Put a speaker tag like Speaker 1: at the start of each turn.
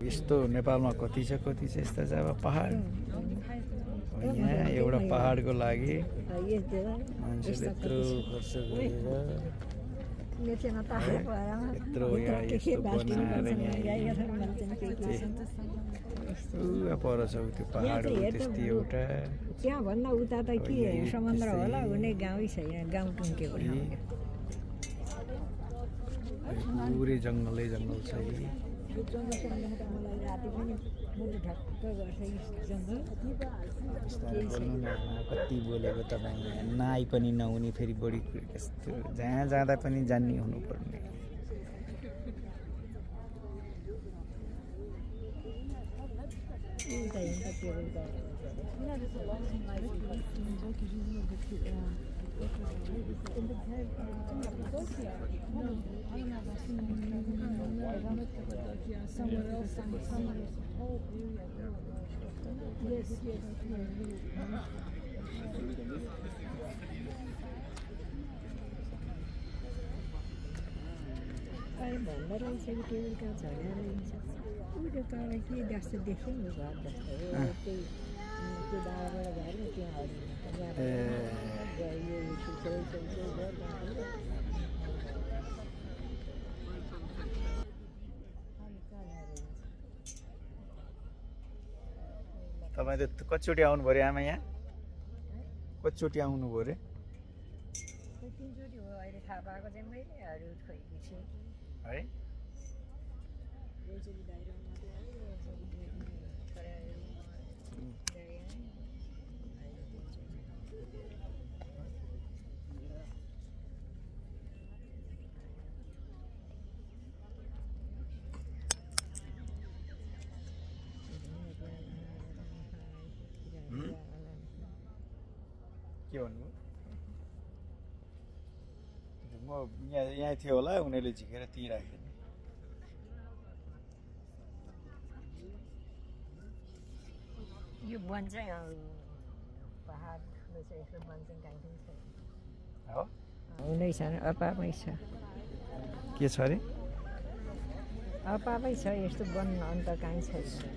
Speaker 1: यस्तो नेपालमा कति छ यस्ता चाहिँ अब पहाड यहाँ एउटा पहाडको लागि मान्छेले यत्रो खर्च गरेर यत्रो यहाँ यस्तो बनाएर यहाँ पर छ त्यो पहाड हो त्यस्तै एउटा
Speaker 2: त्यहाँ भन्दा उता त के समुद्र होला हुने गाउँै छ यहाँ गाउँ टुङ्केको
Speaker 1: पुरै जङ्गलै जङ्गल छ कति बोलेको तपाईँ नाइ पनि नहुने फेरि बढी यस्तो जहाँ जाँदा पनि जान्ने हुनुपर्ने तपाईँ त कतिचोटि आउनु पर्यो आमा यहाँ कतिचोटि आउनु पर्यो है के भन्नु म यहाँ थियो होला उनीहरूले झिकेर त्यहीँ राखे
Speaker 2: यो वन चाहिँ पहाड चाहिँ यसो वन चाहिँ कहीँ पनि छैन
Speaker 1: हो
Speaker 2: हुँदैछ अपामै छ
Speaker 1: के छ अरे
Speaker 2: अपामै छ यस्तो वन अन्त कहीँ छैन